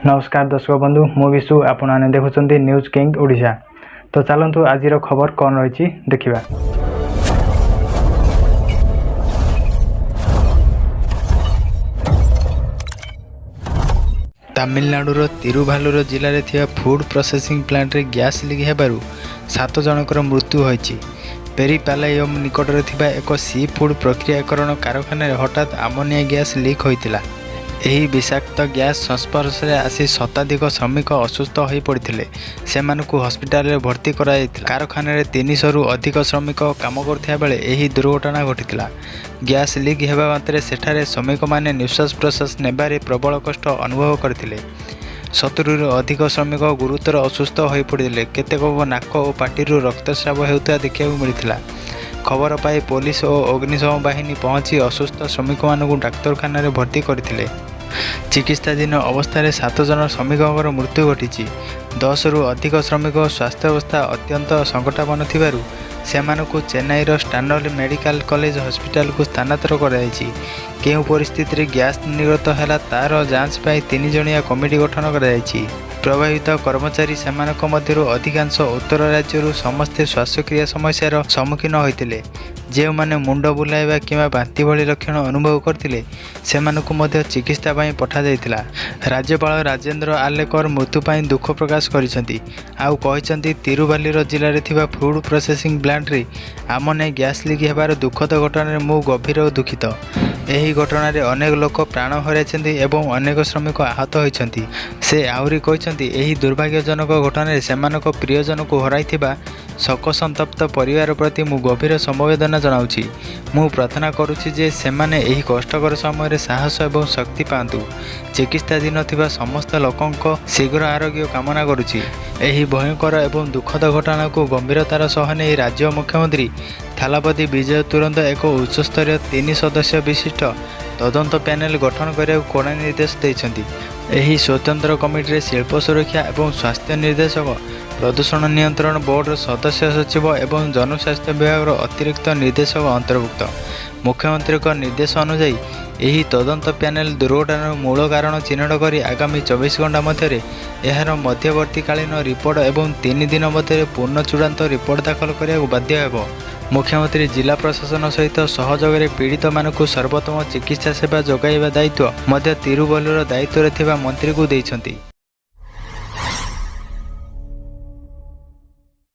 ନମସ୍କାର ଦର୍ଶକ ବନ୍ଧୁ, ମୁଁ ବିଶୁ, ଆପଣମାନେ ଦେଖୁଛନ୍ତି ନ୍ୟୁଜ୍ କିଙ୍ଗ ଓଡ଼ିଶା। ତ ଚାଲନ୍ତୁ, ଆଜିର ଖବର କ'ଣ ରହିଛି ଦେଖିବା। ତାମିଲନାଡୁର ତିରୁଭାଲୁର ଜିଲ୍ଲାରେ ଥିବା ଫୁଡ୍ ପ୍ରୋସେସିଂ ପ୍ଲାଣ୍ଟରେ ଗ୍ୟାସ୍ ଲିକ୍ ହେବାରୁ 7 ଜଣଙ୍କର ମୃତ୍ୟୁ ହୋଇଛି। ପେରିପାଲାୟମ୍ ନିକଟରେ ଥିବା ଏକ ସି ଫୁଡ୍ ପ୍ରକ୍ରିୟାକରଣ କାରଖାନାରେ ହଠାତ୍ ଆମୋନିଆ ଗ୍ୟାସ୍ ଲିକ୍ ହୋଇଥିଲା। ଏହି ବିଷାକ୍ତ ଗ୍ୟାସ୍ ସଂସ୍ପର୍ଶରେ ଆସି ଶତାଧିକ ଶ୍ରମିକ ଅସୁସ୍ଥ ହୋଇପଡ଼ିଥିଲେ। ସେମାନଙ୍କୁ ହସ୍ପିଟାଲରେ ଭର୍ତ୍ତି କରାଯାଇଥିଲା। କାରଖାନାରେ 300ରୁ ଅଧିକ ଶ୍ରମିକ କାମ କରୁଥିବା ବେଳେ ଏହି ଦୁର୍ଘଟଣା ଘଟିଥିଲା। ଗ୍ୟାସ୍ ଲିକ୍ ହେବା ମାତ୍ରେ ସେଠାରେ ଶ୍ରମିକମାନେ ନିଃଶ୍ୱାସ ପ୍ରଶ୍ୱାସ ନେବାରେ ପ୍ରବଳ କଷ୍ଟ ଅନୁଭବ କରିଥିଲେ। 70ରୁ ଅଧିକ ଶ୍ରମିକ ଗୁରୁତର ଅସୁସ୍ଥ ହୋଇପଡ଼ିଥିଲେ। କେତେକଙ୍କ ନାକ ଓ ପାଟିରୁ ରକ୍ତସ୍ରାବ ହେଉଥିବା ଦେଖିବାକୁ ମିଳିଥିଲା। ଖବର ପାଇ ପୋଲିସ ଓ ଅଗ୍ନିଶମ ବାହିନୀ ପହଞ୍ଚି ଅସୁସ୍ଥ ଶ୍ରମିକମାନଙ୍କୁ ଡାକ୍ତରଖାନାରେ ଭର୍ତ୍ତି କରିଥିଲେ। ଚିକିତ୍ସାଧୀନ ଅବସ୍ଥାରେ 7 ଜଣ ଶ୍ରମିକଙ୍କର ମୃତ୍ୟୁ ଘଟିଛି। 10ରୁ ଅଧିକ ଶ୍ରମିକ ସ୍ୱାସ୍ଥ୍ୟାବସ୍ଥା ଅତ୍ୟନ୍ତ ସଙ୍କଟାପନ୍ନ ଥିବାରୁ ସେମାନଙ୍କୁ ଚେନ୍ନାଇର ଷ୍ଟାନଲି ମେଡିକାଲ କଲେଜ ହସ୍ପିଟାଲକୁ ସ୍ଥାନାନ୍ତର କରାଯାଇଛି। କେଉଁ ପରିସ୍ଥିତିରେ ଗ୍ୟାସ୍ ନିର୍ଗତ ହେଲା, ତା'ର ଯାଞ୍ଚ ପାଇଁ 3 ଜଣିଆ କମିଟି ଗଠନ କରାଯାଇଛି। ପ୍ରଭାବିତ କର୍ମଚାରୀ, ସେମାନଙ୍କ ମଧ୍ୟରୁ ଅଧିକାଂଶ ଉତ୍ତର ରାଜ୍ୟରୁ, ସମସ୍ତେ ଶ୍ୱାସକ୍ରିୟା ସମସ୍ୟାର ସମ୍ମୁଖୀନ ହୋଇଥିଲେ। ଯେଉଁମାନେ ମୁଣ୍ଡ ବୁଲାଇବା କିମ୍ବା ବାନ୍ତି ଭଳି ଲକ୍ଷଣ ଅନୁଭବ କରିଥିଲେ, ସେମାନଙ୍କୁ ମଧ୍ୟ ଚିକିତ୍ସା ପାଇଁ ପଠାଯାଇଥିଲା। ରାଜ୍ୟପାଳ ରାଜେନ୍ଦ୍ର ଆର୍ଲେକର ମୃତ୍ୟୁ ପାଇଁ ଦୁଃଖ ପ୍ରକାଶ କରିଛନ୍ତି। ଆଉ କହିଛନ୍ତି, ତିରୁଭାଲ୍ଲୁର ଜିଲ୍ଲାରେ ଥିବା ଫୁଡ୍ ପ୍ରୋସେସିଂ ପ୍ଲାଣ୍ଟରେ ଆମୋନିଆ ଗ୍ୟାସ୍ ଲିକ୍ ହେବାର ଦୁଃଖଦ ଘଟଣାରେ ମୁଁ ଗଭୀର ଦୁଃଖିତ। ଏହି ଘଟଣାରେ ଅନେକ ଲୋକ ପ୍ରାଣ ହରାଇଛନ୍ତି ଏବଂ ଅନେକ ଶ୍ରମିକ ଆହତ ହୋଇଛନ୍ତି। ସେ ଆହୁରି କହିଛନ୍ତି, ଏହି ଦୁର୍ଭାଗ୍ୟଜନକ ଘଟଣାରେ ସେମାନଙ୍କ ପ୍ରିୟଜନଙ୍କୁ ହରାଇଥିବା ଶୋକସନ୍ତପ୍ତ ପରିବାର ପ୍ରତି ମୁଁ ଗଭୀର ସମବେଦନା ଜଣାଉଛି। ମୁଁ ପ୍ରାର୍ଥନା କରୁଛି ଯେ ସେମାନେ ଏହି କଷ୍ଟକର ସମୟରେ ସାହସ ଏବଂ ଶକ୍ତି ପାଆନ୍ତୁ। ଚିକିତ୍ସାଧୀନ ଥିବା ସମସ୍ତ ଲୋକଙ୍କ ଶୀଘ୍ର ଆରୋଗ୍ୟ କାମନା କରୁଛି। ଏହି ଭୟଙ୍କର ଏବଂ ଦୁଃଖଦ ଘଟଣାକୁ ଗମ୍ଭୀରତାର ସହ ନେଇ ରାଜ୍ୟ ମୁଖ୍ୟମନ୍ତ୍ରୀ ଥାଲାପତି ବିଜୟ ତୁରନ୍ତ ଏକ ଉଚ୍ଚସ୍ତରୀୟ ତିନି ସଦସ୍ୟ ବିଶିଷ୍ଟ ତଦନ୍ତ ପ୍ୟାନେଲ ଗଠନ କରିବାକୁ କଡ଼ା ନିର୍ଦ୍ଦେଶ ଦେଇଛନ୍ତି। ଏହି ସ୍ୱତନ୍ତ୍ର କମିଟିରେ ଶିଳ୍ପ ସୁରକ୍ଷା ଏବଂ ସ୍ୱାସ୍ଥ୍ୟ ନିର୍ଦ୍ଦେଶକ, ପ୍ରଦୂଷଣ ନିୟନ୍ତ୍ରଣ ବୋର୍ଡର ସଦସ୍ୟ ସଚିବ ଏବଂ ଜନସ୍ୱାସ୍ଥ୍ୟ ବିଭାଗର ଅତିରିକ୍ତ ନିର୍ଦ୍ଦେଶକ ଅନ୍ତର୍ଭୁକ୍ତ। ମୁଖ୍ୟମନ୍ତ୍ରୀଙ୍କ ନିର୍ଦ୍ଦେଶ ଅନୁଯାୟୀ, ଏହି ତଦନ୍ତ ପ୍ୟାନେଲ ଦୁର୍ଘଟଣାର ମୂଳ କାରଣ ଚିହ୍ନଟ କରି ଆଗାମୀ 24 ଘଣ୍ଟା ମଧ୍ୟରେ ଏହାର ମଧ୍ୟବର୍ତ୍ତୀକାଳୀନ ରିପୋର୍ଟ ଏବଂ 3 ଦିନ ମଧ୍ୟରେ ପୂର୍ଣ୍ଣ ଚୂଡ଼ାନ୍ତ ରିପୋର୍ଟ ଦାଖଲ କରିବାକୁ ବାଧ୍ୟ ହେବ। ମୁଖ୍ୟମନ୍ତ୍ରୀ ଜିଲ୍ଲା ପ୍ରଶାସନ ସହିତ ସହଯୋଗରେ ପୀଡ଼ିତମାନଙ୍କୁ ସର୍ବୋତ୍ତମ ଚିକିତ୍ସା ସେବା ଯୋଗାଇବା ଦାୟିତ୍ୱ ମଧ୍ୟ ତିରୁବଲ୍ଲୁର ଦାୟିତ୍ୱରେ ଥିବା ମନ୍ତ୍ରୀଙ୍କୁ ଦେଇଛନ୍ତି।